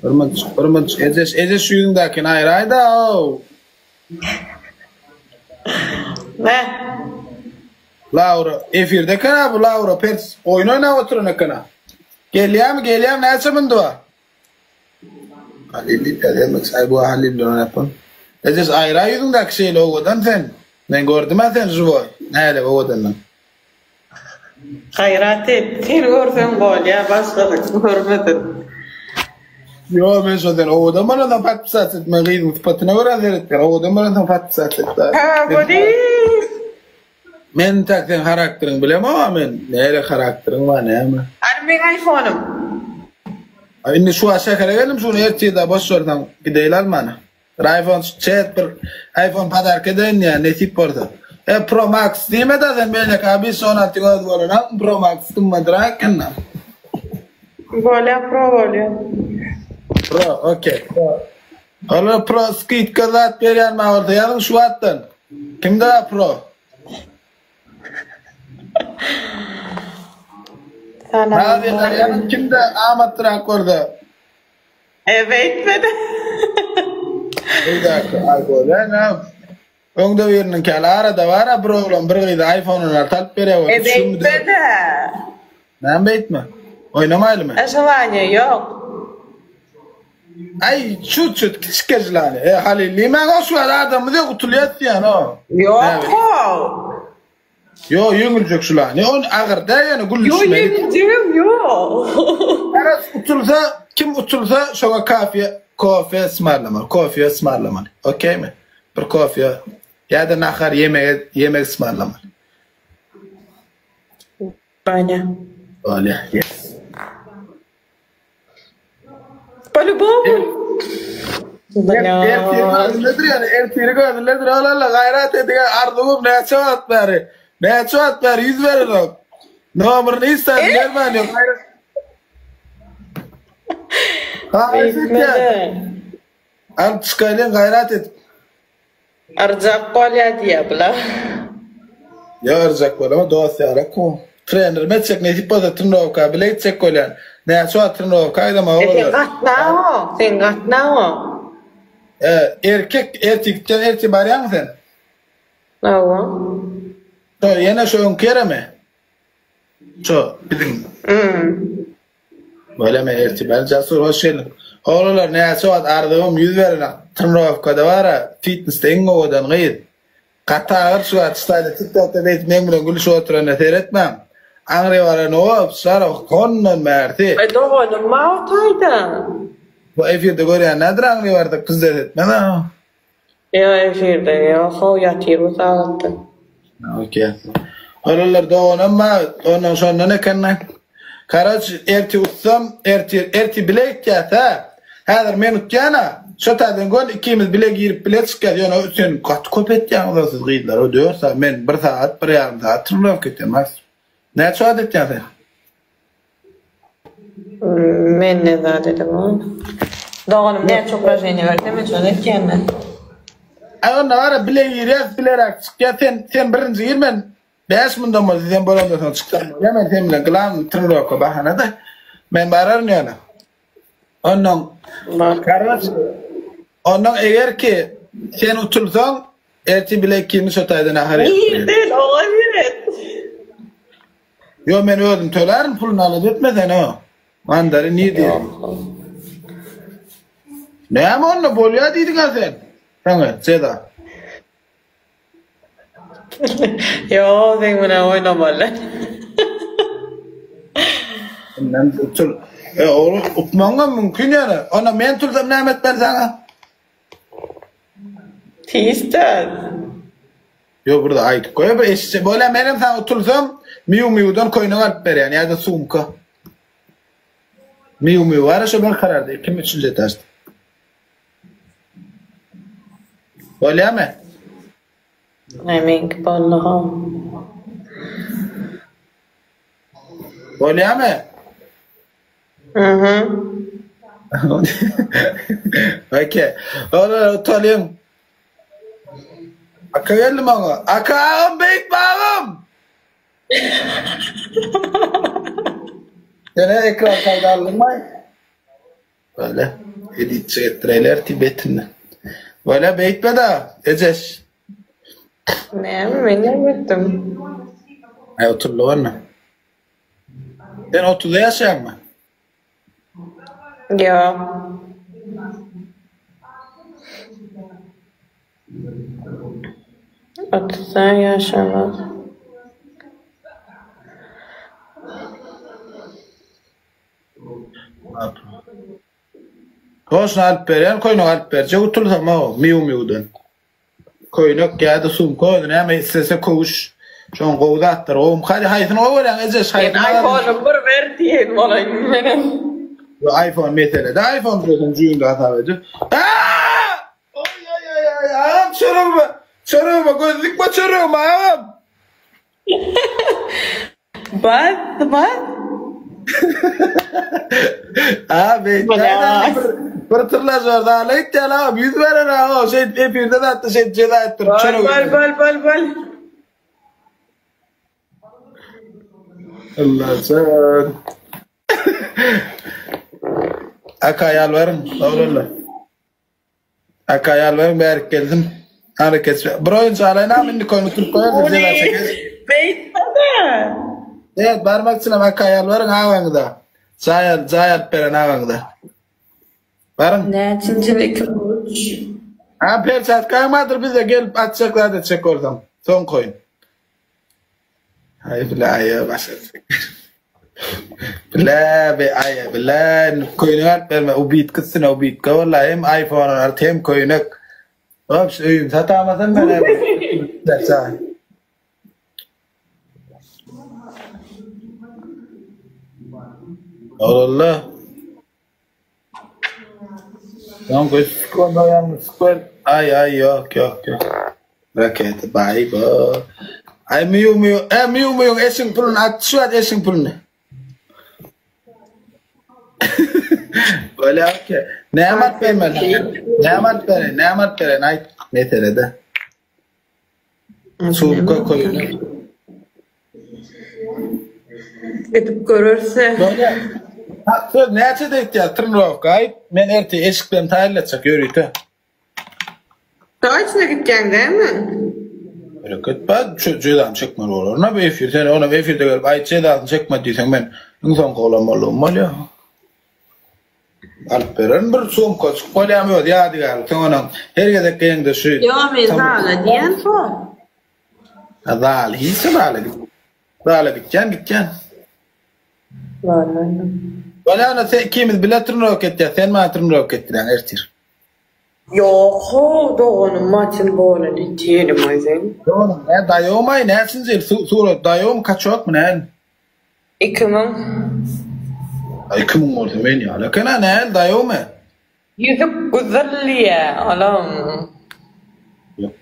Bir munçuk, bir munçuk. Ejeş, ejeş şu ýüzüňdäkini aýraý-da-ow. Ne? Laura, efirde eken-a bu Laura pers oýun oýnap oturan eken-a. Gelýämi, gelýämi, näçe mündi bar? Halil diýip ýazýar, aý bu Halil bilen oýnap. Ejeş aýraý ýüzüňdäki şeýle owadan sen. Men gördüm-ä seni žiwoý. Näle owadandyň. Gaýrat et, seni görseň bolýa, başgasyny görmesin. Ýo men şo sen owadan bolansoň podpisat et, men gyzyň sypatyna görä seretýän, owadan bolansoň podpisat et. Hä boli. Men tak seň harakteriňi bilemogam men, näle harakteriň bar näme. Hany meň aýfonym. A indi şu wagt şähere geldim şuny ertir-de boş bolsaň gideýli almana. Bir iPhone çet bir iPhone podarka edeýin diýýän nesip bolsa. E Pro Max diýme-de sen beýleki abis 16 özi bolanok Pro Max gymmadrak eken-de. Bolýa Pro bolýa. Pro okey. Olar Pro skidka zat berýän maňa bolsa ýazyň şu wagtdan. Kimde bar Pro? Salam. Razylar ýazyň kimde amatlyrak bolsa. E beýtmedi. Öýdäki aý bolýa näme? Öňde biriniňki ýaly arada bar-a bir oglan bir gyza iPhone-yny alyp berýär E beýtmedi. Näme beýtme? Oýnamaýlymy? E želaniýa ýok. Aý çut-çut kiçikge želaniýa. E Halyl diýmäň o şu wagt adamymyz ýok utulýas diýýän o. Ýok-ow. Ýo ýeňiljek şula. Ne on agyr däl ýöne gülüşmeli. Ýo ýeňiljegem ýok. Garaz utulsa kim utulsa şoňa kafe kofe ysmarlamaly. Kofe ysmarlamaly. Okeymi? Bir kofe ýa-da nahar ýemege ýemek ysmarlamaly. Bolýa. Bolýa. Yes. Po-lýubomu. Ertiri gözündedir ýöne ertiri gözündedir oglanlar gaýrat ediň arzuwym näçe wagt bäri näçe wagt bäri ýüz berenok nomerini hiç zat bermän ýok gaýrat Haýyş edýän alyp çykaýlyň gaýrat edip. Yrjak bolýa diýýä bular. Ýok yrjak bolama dost ýarak bu. Trenerim etjek nesip bolsa trenirowka bile gitjek bolýan. Näçe wagt trenirowka aýdamaga E sen bolar. gatnaňok, sen gatnaňok. E erkek ertir gitjek ertir barýaňmy sen? Hawa. Şo ýene şo öňki ýeremi? Şo biziň. Hum. Weleme ertir bäri Jasur hoş geldiň. Oglanlar näçe wagt arzuwym ýüz berenak trenirowkada bara fitnesde iň owadan gyz. Gaty agyr şu wagt ştaýda tiktokda beýdip meň bilen gülüşip oturanyna seretmäň. Aňry baran hop şar hondan bärsi. Aý doganym bar o taýda. Bu efirde görýän nädir aňry barsak pizdes etmez a. Ýok efirde ýok how ýatyr bu sagatda. Ok. Olarlar doganam bar, ondan şondan ekenler. Karoç, ertir utsam, ertir, ertir bile gitýäs hä. Häzir men utýan-a. Şo taýdan göni ikimiz bile girip bile çykýas. Ýöne sen gaty köp etýäňiz o siz gyzlar. O dört sagat, men bir sagat, bir ýarym sagat trenirovka etýän maksimum. Näçe wagt etýäň sen? Men ne zat edemok. Doganym näçe upražneniýa berse men şony etýän men. Aý onda gara bile girýäs bileräk çykýas sen sen birinji gir men 5 mundan bolsa sen bolandan soň çyksam bolýar men sen bilen glan trenirovka bahanada men bararyn ýöne. Ondan Karoç ondan eger ki sen utulsaň ertir bile ikimiz şo taýda nahar iýip. Nirden oňa seret. Ýo men özüm tölärin puluny alada etme sen o. Mandarin nir diýer. Näme onda bolýa diýdiň a sen. Saňa jeza. Ýo seň bilen oýnamaly. Inden utul. E ol utmaňam mümkin ýöne. Onda men tulsam näme etmeli saňa? Tiz töz. Ýok bir aýdyp goý bir eşitse bolýa menem saňa utulsam Miu Miudan köýnek alyp berýän ýa-da sumka. Miu Miu bar şo berkararda ikinji üçünji etažda. Bolýamy? Aý meňki boldy how. Bolýamy? Mhm. Okey. Olar utalyň. Aka geldi maňa. Aka agam beýik agam. Sene ekran kayda aldyňmy? Böyle editçi etdireýler ertir betinde. Böyle beýtme-de, Ejeş. Näme men näme etdim? Aý oturly onda. Sen otuzda ýaşaýaňmy? Ýok. Otuzda ýaşamaz. Toşny alyp berýän, köýnek alyp berjek utulsam o, Miu Miudan. Köýnek ýa-da sumka özi näme islese köwüş. Şoň gowy zatlar. Gowumy? Hadi haýsyny gowy görýäň Ejeş Men haýsyny alaryn? iPhone-ym bir ber diýen bolaýyn menem. Yo iPhone mesele de iPhone diýsen jüýüňde hasap edip. Aaaa! Oý oý oý oý agam çöregime çöregime göz dikme çöregime agam. Bas, bas. A beýtmäýdä bir bir tyrlaşar zala gitýän agam 100 berer agam şeýdip efirde zatda şeýdip jeza etdirip Bol, çörek bol, bol, bol, bol. Allajan. Aka ýalbaryn, oglanlar. Aka ýalbaryn bärik gelsin. Ara kesme. Bir oýunçy alaýyn agam indi konu turup goýarys jeza çekeris. Beýtme-de. Evet barmakçylam aka ýalbaryn agaňyza. Jaý al, jaý alyp beren agaňyza. Baryň. Näçinji ýyl 2003. Ha perçatkaň bardyr bizde gelip atjak zat etjek bolsaň. Soň koýun. Aý bile aýa başa. Bile be aýa bile köýnek alyp berme ubitka üstüne ubitka walla hem iPhone alyp hem köýnek. Hop öýüm satamasam men hä. Allah. Lan göz onda ýalňyş gör. Aý aý ýok ýok ýok. Raketa baý bo. Aý miu miu, e miu miu eşiň puluny at şu at eşiň puluny. Böyle okey. Näme at bermeli? Näme at bereýin? Näme at bereýin? Aýt meselede. Sumka köýnek. Gidip görerse. Bolýar. Hak söz näçede gitýär trenirowka aýt. Men ertir eşiklerimi taýynlatjak ýörite. Toçno gitýäň dämi? Hereket bar, şu jezany çekmeli bolar. Nä bu efir sen onam efirde gelip aýt jezasyny çekme diýseň men iň soňky oglan boldugym bolýar. Alyp bererin bir sumkaçyk bolýamy özi ýadygärlik soň onam her gezek geýeňde şu Ýo men zala diýen soň. Ha zal hiç zala git. Zala gitýän gitýän. Zala. Bolýa onda sen ikimiz bile trenirovka etýäs sen maňa trenirovka etdirýäň ertir. Ýok how doganym matin bolan iterim aý sen. Doganym nä daýowmaý näçinji ýyl surat daýowmy kaçokmy näl. 2000. Aý 2000 bolsa men ýaly eken-a näl daýowmy. Ýüzük gyzyl diýýä olam. Ýok.